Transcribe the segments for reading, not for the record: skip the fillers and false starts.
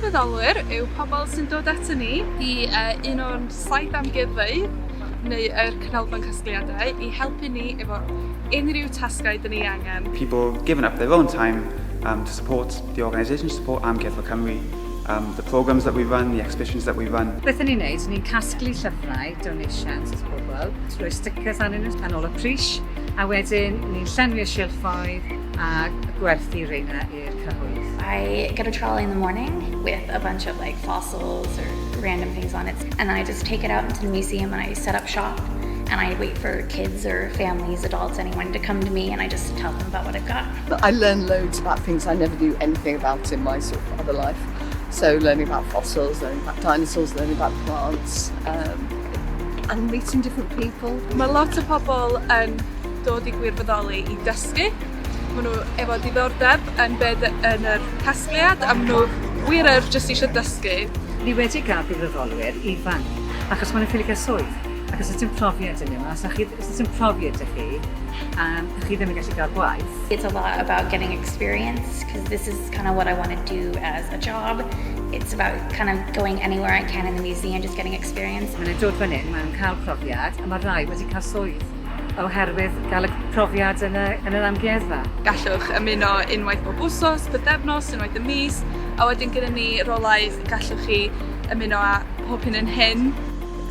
Gwirfoddolwyr yw pobl sy'n dod ato ni i un o'r saith amgueddfeydd neu yr canolfan casgliadau i helpu ni efo unrhyw tasgau dyn ni angen. People giving up their own time to support the organisation, support Amgueddfa Cymru, the programmes that we run, the exhibitions that we run. Beth ni'n neud, ni'n casglu llyfrau, donations at pobl, rhoi stickers arnyn nhw yn ôl y pris, a wedyn ni'n llenwi y silffoedd a gwerthu reina i'r cyhoedd. I get a trolley in the morning with a bunch of, like, fossils or random things on it, and then I just take it out into the museum and I set up shop and I wait for kids or families, adults, anyone to come to me, and I just tell them about what I've got. But I learn loads about things I never knew anything about in my sort of other life. So learning about fossils, learning about dinosaurs, learning about plants, and meeting different people. Mae lot o pobl yn dod i gwirfoddoli i dysgu. Maen nhw efo diddordeb yn bed yn yr casgliad a maen nhw wir yr jyst eisiau dysgu. Ni wedi gael gwirfoddolwyr ifanc, achos maen nhw'n ffili cael swydd. Ac os ydym profiad yn yma, os ydym profiad ydych chi, chi ddim yn gallu gael gwaith. It's a lot about getting experience because this is kind of what I want to do as a job. It's about kind of going anywhere I can in the museum, just getting experience. Maen nhw'n dod fan hyn, maen nhw'n cael profiad, a mae rai wedi cael swydd oherwydd gael y profiad yn yr amgueddfa. Gallwch ymuno unwaith bob wsos, pythefnos, unwaith y mis, a wedyn gyda ni rolau gallwch chi ymuno â pob hyn yn hyn.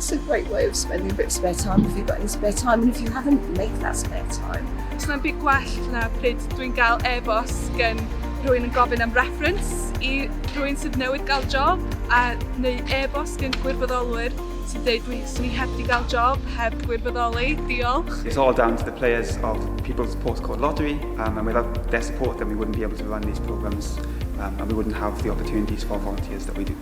It's a great way of spending a bit of spare time if you've got any spare time, and if you haven't, make that spare time. Does na'm byd gwell na pryd dwi'n gael e-bost gen rhywun yn gofyn am reference i rhywun sydd newydd gael job a neu e-bost gen gwirfoddolwyr sy'n dweud dwi, swn i heb di gael job heb gwirfoddoli, diolch. It's all down to the players of People's Postcode Lottery, and without their support then we wouldn't be able to run these programmes and we wouldn't have the opportunities for volunteers that we do.